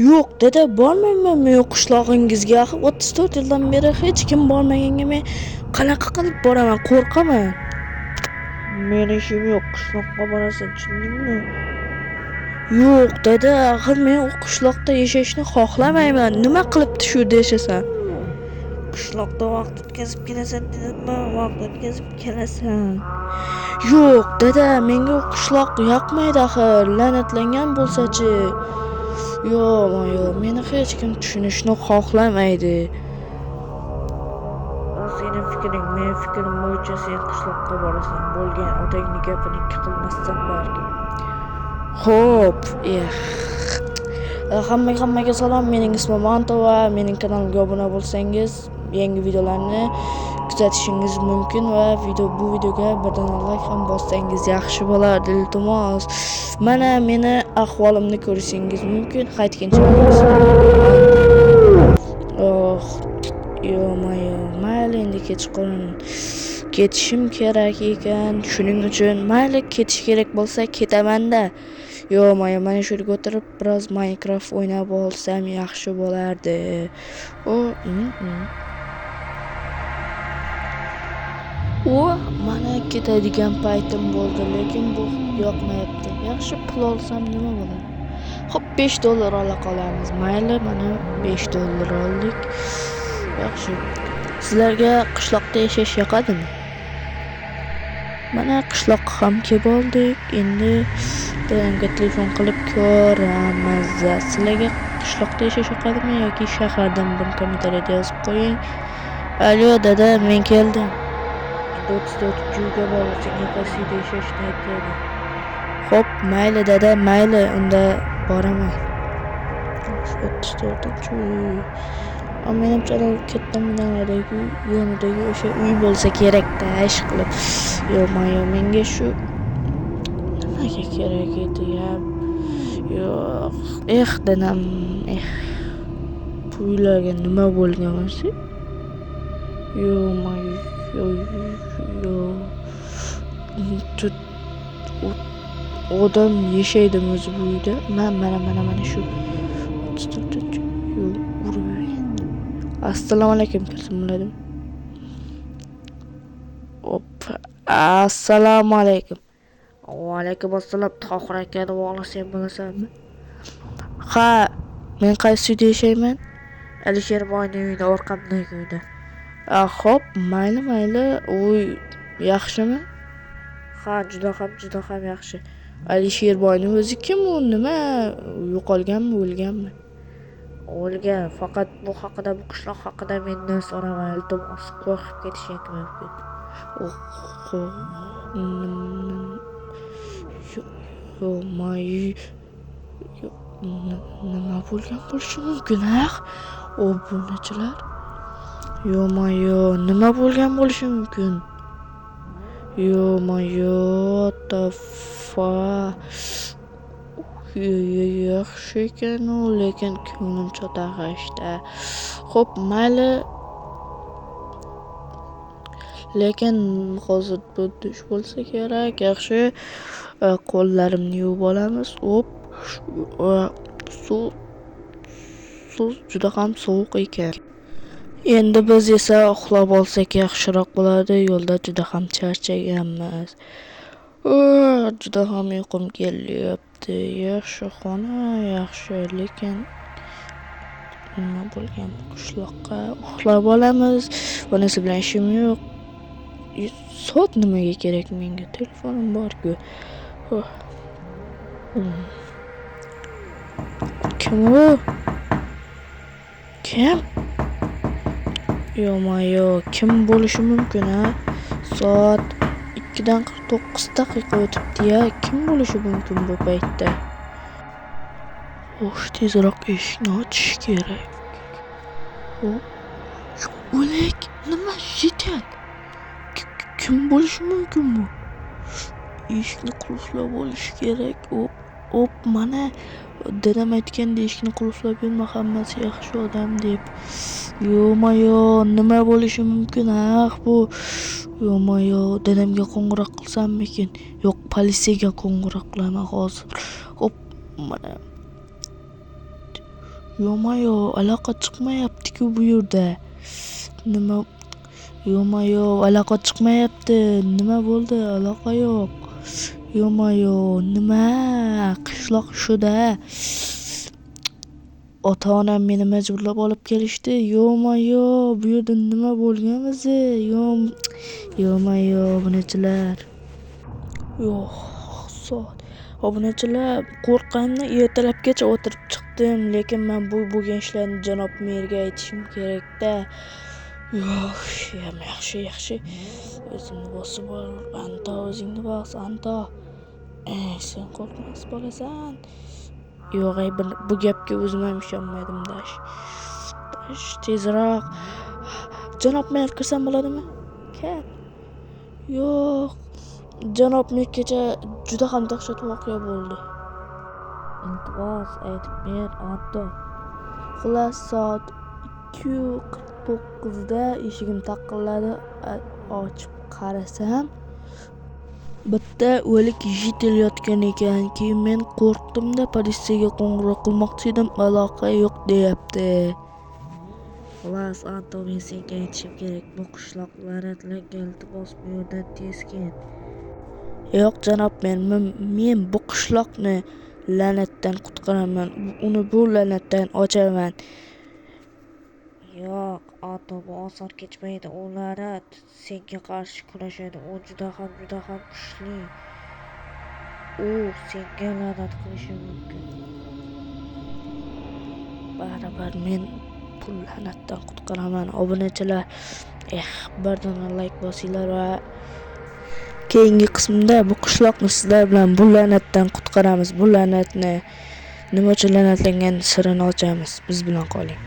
Yo'q, dada, bormayman men qishlog'ingizga. Axir 34 yildan beri hech kim bormaganga men qanaqa qilib boraman? Qo'rqaman. Meni ishim yo'q, qishloqqa borasan, tushundingmi? Yo'q, dada, axir men u qishloqda yashashni xohlamayman. Nima qilibdi shu yerda yashasam? Qishloqda vaqt o'tkazib kelasan dedimmi? Vaqt o'tkazib kelasan. Yo'q, dada, menga u qishloq yoqmaydi axir. La'natlangan bo'lsa-chi. Yo'q, yo'q, meni hech kim tushunishni xohlamaydi. U sening fikring, meni fikrim bo'yicha sen qishloqqa borasan. Bo'lgan, otangni gapini ikki qilmassan balkim. Xo'p, eh. Hammaga salom. Mening ismim Anto va mening kanalimga obuna bo'lsangiz, yangi videolarni kuzatishingiz mumkin va bu videoga bir dona like ham bossangiz yaxshi bo'lardi, iltimos. Mana meni ahvolimni ko'rishingiz mumkin. Qaytguncha oh, yo-mayo, mayli, endi kechqurun ketishim kerak ekan. Shuning uchun mayli, ketish kerak bo'lsa ketaman-da. Yo-mayo, mana shu yerga o'tirib biroz Minecraft o'ynab olsam yaxshi bo'lardi. O, mana ketadigan paytim bo'ldi, lekin bu yoqmayapti. Yaxshi, pul olsam nima bo'ladi? Xo'p, $5 ola qolamiz. Mayli, mana $5 oldik. Yaxshi. Sizlarga qishloqda yashash yoqadimi? Mana qishloqqa ham kelib oldik. Endi dadamga telefon qilib ko'ramiz. Sizlarga qishloqda yashash yoqadimi yoki shahardan? Buni kommentariyada yozib qo'ying. Alo, dada, men keldim. Endi 34-uyga borib, senga qaysi uyda yashashni aytadi. Xo'p, mayli dada, mayli, unda boraman. 34-uy. Menimcha katta minoradagi yonidagi o'sha uy bo'lsa kerak-da, ish qilib. Yo'q, menga shu nimaga kerak edi ya? Yo'q, eh dadam, eh. Bu uylarga nima bo'lgan o'zi? Yo'q, yo'q. Odam yashaydimi o'zi bu uyda? Mana shu 34-uy. Assalomu alaykum, kirsam bo'ladimi? Hop, assalomu alaykum. Va alaykum assalom. Tohir akani o'g'li sen bo'lasanmi? Ha, men qaysi uyda yashayman? Alisher boyning uyida, orqamdagi uyda. Xo'p, mayli, uy yaxshimi? Ha, juda ham yaxshi. Alisher boyning o'zi kim u? Nima, yo'qolganmi, o'lganmi? O'lgan. Faqat bu haqida, bu qishloq haqida mendan so'rama, iltimos, qo'rqib ketishing mumkin. Nima bo'lgan bo'lishi mumkin, ah? Obunachilar. Yo-mayo, nima bo'lgan bo'lishi mumkin? Yo-mayo, tafa. Yaxshi ekan u, lekin ko'nglim chotag'ashda. Xo'p, mayli. Lekin hozir bu dush bo'lsa kerak. Yaxshi, qo'llarimni yuvib olamiz. O'p, suv juda ham sovuq ekan. Endi biz esa uxlab olsak yaxshiroq bo'ladi. Yo'lda juda ham charchaganmiz. Juda ham uyqum kelyapti. Yaxshi xona, yaxshi, lekin nima bo'lgan bu qishloqqa? Uxlab olamiz. Bunisi bilan ishim yo'q. Soat nimaga kerak menga? Telefonim bor-ku. Kim u? Kim? Yo-mayo, kim bo'lishi mumkin, a? Soat 2:49 o'tibdi-ya. Kim bo'lishi mumkin bu paytda? Xo'sh, tezroq eshikni ochish kerak. O'lik, nima jitat? Kim bo'lishi mumkin bu? Eshikni qulflab olish kerak. Op, mana dadam aytgandek eshikni qulflab yurma, hammasi yaxshi odam deb. Yo-mayo, nima bo'lishi mumkin? Ah, bu yo-mayo, dadamga qo'ng'iroq qilsammikin? Yo'q, politsiyaga qo'ng'iroq qilaman hozir. Hop, mana. Yo-mayo, aloqa chiqmayapti-ku bu yerda. Nima? Yo-mayo, aloqa chiqmayapti. Nima bo'ldi? Aloqa yo'q. Yo-mayo, nima? Qishloq shuda. Ota-onam meni majburlab olib kelishdi. Yo-mayo, bu yerda nima bo'lgan o'zi? Yo-mayo, obunachilar. Yo'q, soat. Obunachilar, qo'rqqanimdan ertalabgacha o'tirib chiqdim, lekin men bu bo'lgan ishlarni janob merga aytishim kerak-da. Yo'q, yaxshi, yaxshi. O'zimni bosib ol, Anto, o'zingni bos, Anto. Sen qo'rqmas bolasan. Yo'q, ey, bu gapga o'zim ham ishonmadim, dash. Dash, tezroq. Janob mer, kirsam bo'ladimi? Kir. Yo'q. Janob mer, kecha juda ham dahshat voqea bo'ldi. Iltimos, aytib ber, Anto. Xullas, soat 2:49da eshigim taqilladi. Ochib qarasam, bitta o'lik jitel yotgan ekan. Keyin men qo'rqdim-da, politsiyaga qo'ng'iroq qilmoqchi edim, aloqa yo'q deyapti. Xullas, Anto, men senga aytishim kerak. Bu qishloq la'natlangan, iltimos, bu yerdan tez ket. Yo'q, janob mer, men bu qishloqni la'natdan qutqaraman. Uni bu la'natdan ochaman. Yo'q, Anto, bu oson kechmaydi. U la'nat senga qarshi kurashadi. U juda ham, juda ham kuchli. U senga la'nat qilishi mumkin. Baribir men bu la'natdan qutqaraman. Obunachilar, bir dona like bosinglar va keyingi qismda bu qishloqni sizlar bilan bu la'natdan qutqaramiz. Bu la'natni nima uchun la'natlangan sirini ochamiz. Biz bilan qoling.